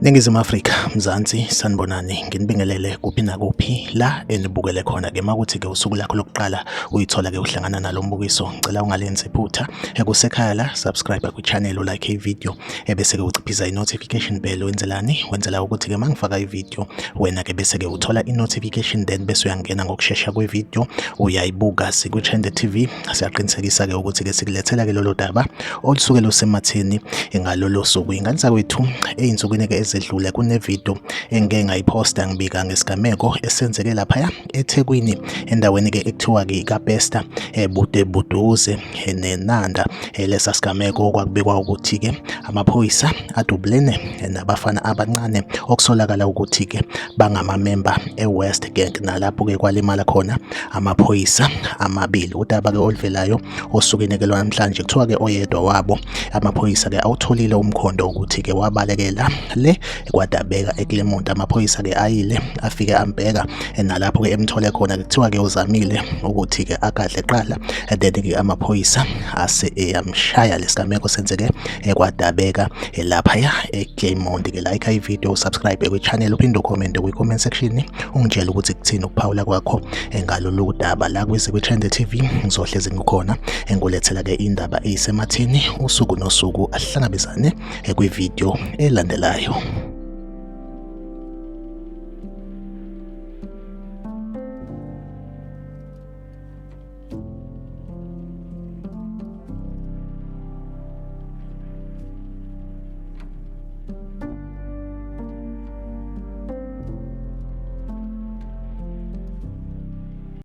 Ningizimu Afrika, Mzansi, sanibonani, nginibingelele kuphi nakuphi la enibukele khona ke makuthi ke usuku lakho lokuqala uyithola ke uhlangana nalo mbukiso, ngicela ungalenzi iphutha ekusekhaya la, subscribe kwi-channel, ulike i-video ebese ke uciphiza i-notification bell. Wenzelani? Wenzela ukuthi ke mangifaka i-video wena ke bese ke uthola i-notification, then bese uyangena ngokushesha kwe-video uyayibuka. Sikwi-Trend TV, siyaqinisekisa ke ukuthi ke sikulethela ke lolo daba olusuke lusematheni ngalolo suku. Ingane zakwethu, ey'nsukwini ke ezedlule kune-video engike ngayiphosta ngibika ngesigameko esenzeke laphaya eThekwini, endaweni ke ekuthiwa ke kaBester, bude buduze neNanda. Lesa sigameko kwakubikwa ukuthi ke amaphoyisa adubulene nabafana abancane okusolakala ukuthi ke bangamamemba eWest Gang, nalapho ke kwalimala khona amaphoyisa amabili. Udaba ke oluvelayo osukwini ke lwanamhlanje, kuthiwa ke oyedwa wabo amaphoyisa ke awutholile umkhondo ukuthi ke wabalekela le kwadabeka eClermont. Amaphoyisa ke ayile afike ambheka, nalapho ke emthole khona. Kuthiwa ke uzamile ukuthi ke agadle qala, then ke amaphoyisa ase eyamshaya. Lesigameko senzeke ekwadabeka laphaya eClermont. Ke like i-video, subscribe kwi-channel, uphinde ucomment kwi-comment section, ungitshele ukuthi kuthini ukuphawula kwakho ngalolu daba. La kwize kwi-Trend TV ngizohlezi ngikhona engulethela ke indaba eyisematheni usuku nosuku. Ahlangabezane kwi-video elandelayo.